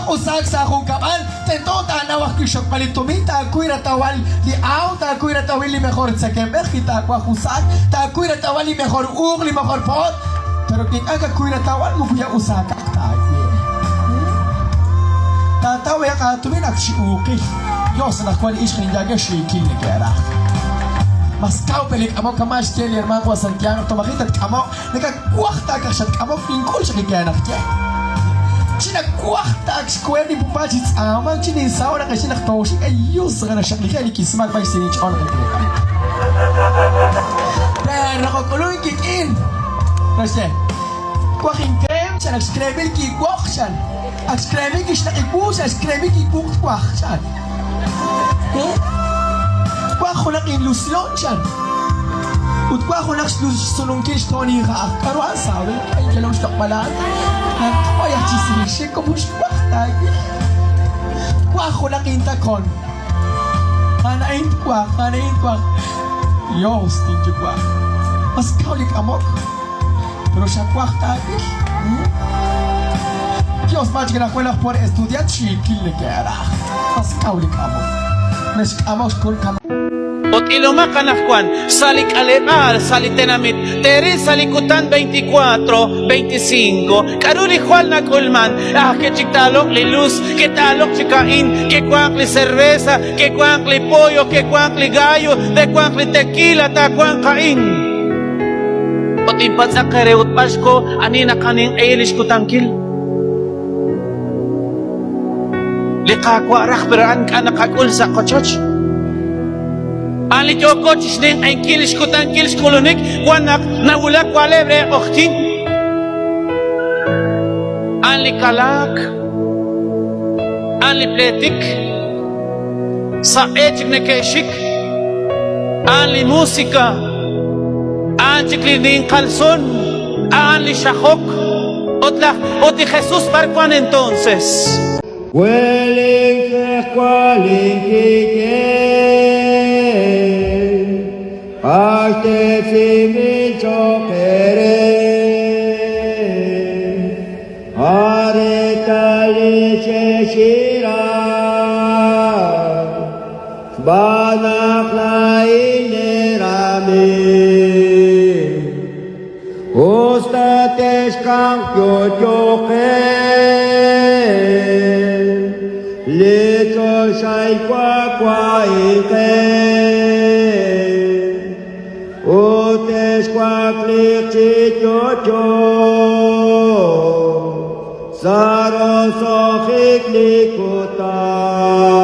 Taawaj usaak sa' junkab'al, tento taanaw ajwi' xokb'al li tumin, taakuy ratawb'al li aw, taakuy ratawb'al li mejor tzakemb'ej, wi taawaj usaak, taakuy ratawb'al li mejor uuq, li mejor po'ot, pero wi ink'a' kakuy ratawb'al moko ya usaakaq ta aawe. Taataw b'ayaq aatumin ak chi uuqil. Dios anaqwan li ixq ninyaage xiikil neke'raj. Mas kaw pe li k'amok kama' xye li hermano Juan Santiago naq tomaji tatk'amoq, nakawaj ta akaq xatk'amok nink'ul chaq li ke'naq ye. Chi nawaj ta ak xkoheb' li pupa chi tz'aamank chi ninsaho' naq xye naq tooxik ay Dios naxaqlije' li kismal b'ay sa' inch'ool naq neke'reek'a. Pero naq ok'ulunk kik'in naxye Twaj inkrem chan ak xkremil kiwoq chan ak xkremil kixnaq iwu chan xkremil kiwuq twaj chan Twaj junaq inlusion chan ut twaj junaq xsununkil xtoon inja'aj k'aru a'an sabe k'a inyalom xloq'b'al a'an Natq'oy aj chi sirixik como xwaj taawil Twaj junaq intakon A'an a'in twaj a'an a'in twaj Dios tinyuwa' Mas kaw li k'amok Pero xawaj taawil. Dios ma chik anaqwan laj por estudiar xiikil neke'raj. Mas kaw li k'amok. Naxk'amok xkul kama. Ut ilomaq anaqwan sa' li k'aleb'aal, sa' li tenamit, teeril sa' li kutan 24, 25, k'aru li jwal nak'ulman, ah, ke'chik taaloq li luz, ke'taaloq chik a'in, ke'wanq li cerveza, ke'wanq li pollo, ke'wanq li gallo, te'wanq li tequila, taawanq a'in. Ut tinpatz'aq eere ut b'ar xko ani naqaninq'ehi lix kutankil. Li Qaawa' raj, pero a'an ink'a' naqak'ul sa' qochoch. A'an li yooko chixninq'ehinkil lix kutankil xk'ulunik, wan naq nawulak wa'leb' re q'ojyin. A'an li kalaak, a'an li pleetik, sa' b'e chik neke'xik, a'an li musika, A'an chik li ninqal son, a'an li xajok. Ut laj ut li Jesús b'ar wan entonces? Xb'aan naq laa'in leeramiiw, us ta texkamq yo'yooqex, li choxahil wa wa'inqex, ut texwakliiq chi yo'yo sa' roso'jik li kutan.